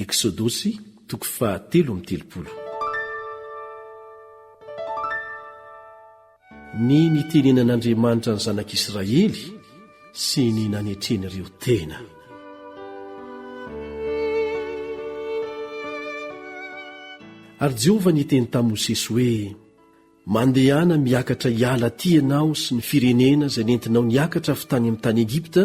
Eksodosy toko faha-33. Ny nitenenan'Andriamanitra ny Zanak'Israely sy ny nanetren'ireo tena. Ary Jehovah niteny tamin'i Mosesy hoe, Mandehana miakatra hiala aty ianao sy ny firenena izay nentinao niakatra avy tany amin'ny tany Egypta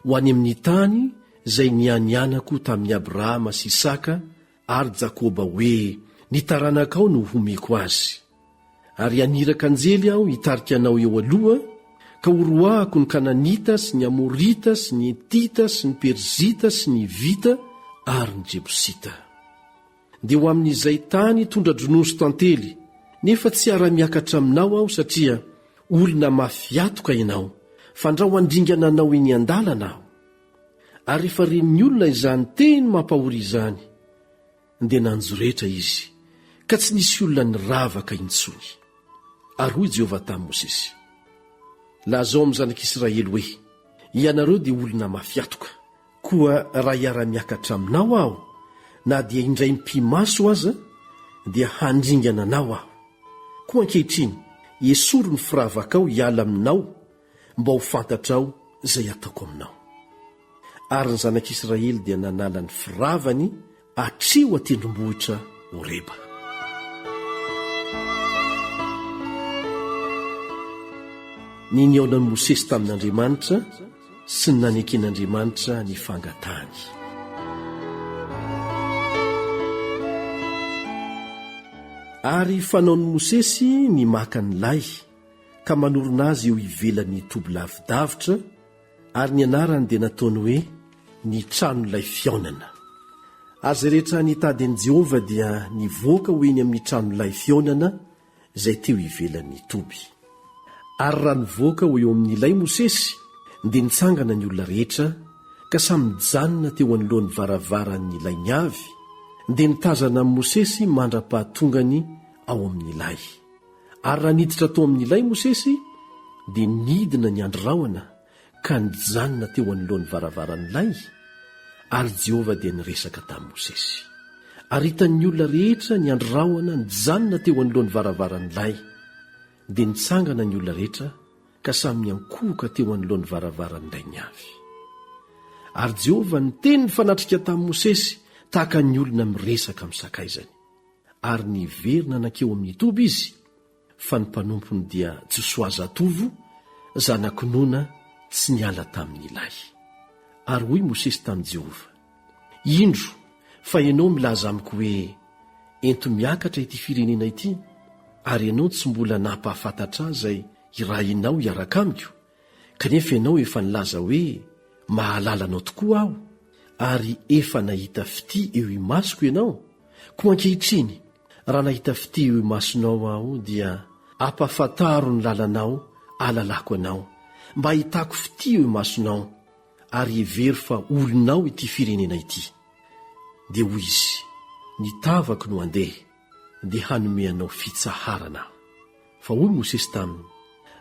ho any amin'ny tany izay nianianako tamin'i Abrahama sy Isaka ary Jakoba hoe, 'Ny taranakao no homeko azy. Ary haniraka anjely aho hitarika anao eo aloha, ka horoahako ny Kananita sy ny Amorita sy ny Hetita sy ny Perizita sy ny Hivita ary ny Jebosita. Dia ho amin'izay tany tondra-dronono sy tantely, nefa tsy hiara-miakatra aminao aho satria olona mafy hatoka ianao, fandrao handringana anao eny an-dalana aho. Ary rehefa ren'ny olona izany teny mampahory izany, dia nanjoretra izy, ka tsy nisy olona niravaka intsony. Ary hoy Jehovah tamin'i Mosesy, Lazao amin'ny zanak'Israely hoe, 'Ianareo dia olona mafy hatoka. Koa raha hiara-miakatra aminao aho, na dia indray mipi-maso aza, dia handringana anao aho. Koa ankehitriny, esory ny firavakao hiala aminao, mba ho fantatrao izay hataoko aminao. Ary ny zanak'Israely dia nanala ny firavany hatreo an-tendrombohitra Horeba. Ny nihaonan'i Mosesy tamin'Andriamanitra sy ny naneken'Andriamanitra ny fangatahany. Ary fanaon'i Mosesy ny maka ny lay ka manorina azy eo ivelan'ny toby lavidavitra, ary ny anarany dia nataony hoe ny tranolay fihaonana. Ary izay rehetra nitady an'i Jehovah dia nivoaka ho eny amin'ny tranolay fihaonana izay teo ivelan'ny toby. Ary raha nivoaka ho eo amin'ilay Mosesy, dia nitsangana ny olona rehetra, ka samy nijanona teo anoloan'ny varavaran'ny lainy avy, dia nitazana an'i Mosesy mandra-pahatongany ao amin'ilay. Ary raha niditra tao amin'ilay Mosesy, dia nidina ny andry rahona ka nijanona teo anoloan'ny varavaran'ilay, ary Jehovah dia niresaka tamin'i Mosesy. Ary hitan'ny olona rehetra ny andry rahona nijanona teo anoloan'ny varavaran'ilay. Dia nitsangana ny olona rehetra ka samy niankohoka teo anoloan'ny varavaran'ilay niavy. Ary Jehovah niteny nifanatrika tamin'i Mosesy tahaka ny olona miresaka amin'ny sakaizany. Ary niverina nankeo amin'ny toby izy, fa ny mpanompony dia Josoa zatovo, zanak'i Nona, tsy niala tamin'ilay. Ary hoy Mosesy tamin'i Jehovah, Indro, fa ianao milaza amiko hoe, Ento miakatra ity firenena ity, ary ianao tsy mbola nampahafantatra ahy izay hirahinao hiaraka amiko, Kanefa ianao efa nilaza hoe, Mahalala anao tokoa aho, ary efa nahita fitia eo imasoko ianao. Koa ankehitriny, raha nahita fitia eo imasonao aho, dia ampahafantaro ny lalanao ahalalako anao, mba hahitako fitia eo imasonao, ary hevero fa olonao ity firenena ity. Dia hoy izy, Ny tavako no handeha, dia hanome anao fitsaharana aho. Fa hoy Mosesy taminy,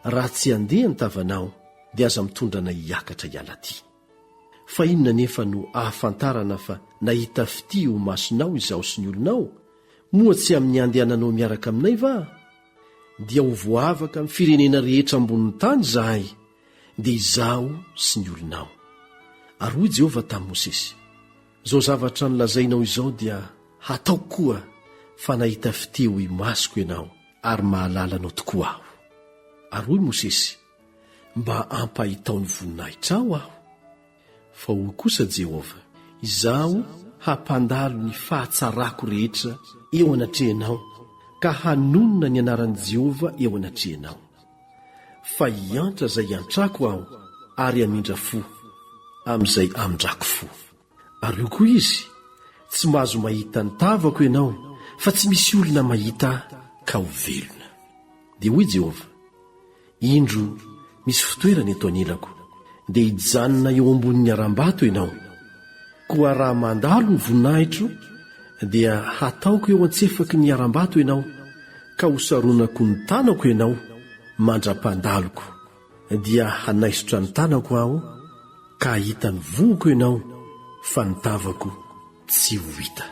Raha tsy handeha ny tavanao, dia aza mitondra anay hiakatra hiala aty. Fa inona anefa no ahafantarana fa nahita fitia eo imasonao izaho sy ny olonao? Moa tsy amin'ny handehananao miaraka aminay va? Dia ho voavaka amin'ny firenena rehetra ambonin'ny tany izahay, dia izaho sy ny olonao. Ary hoy Jehovah tamin'i Mosesy, Izao zavatra nolazainao izao dia hataoko koa, fa nahita fitia eo imasoko ianao, ary mahalala anao tokoa aho. Ary hoy Mosesy, Mba ampahitao ny voninahitrao aho. Fa hoy kosa Jehovah, Izaho hampandalo ny fahatsarako rehetra eo anatrehanao, ka hanonona ny anaran'i Jehovah eo anatrehanao. Fa hiantra izay hiantrako aho, ary hamindra fo amin'izay hamindrako fo. Ary hoy koa izy, Tsy mahazo mahita ny tavako ianao, fa tsy misy olona mahita ahy ka ho velona. Dia hoy Jehovah, Indro misy fitoerana eto anilako, dia hijanona eo ambonin'ny harambato ianao. Koa raha mandalo ny voninahitro, dia hataoko eo an-tsefaky ny harambato ianao, ka hosaronako ny tanako ianao mandra-pandaloko, dia hanaisotra ny tanako aho, ka hahita ny vohoko ianao, fa ny tavako. tsy ho hita.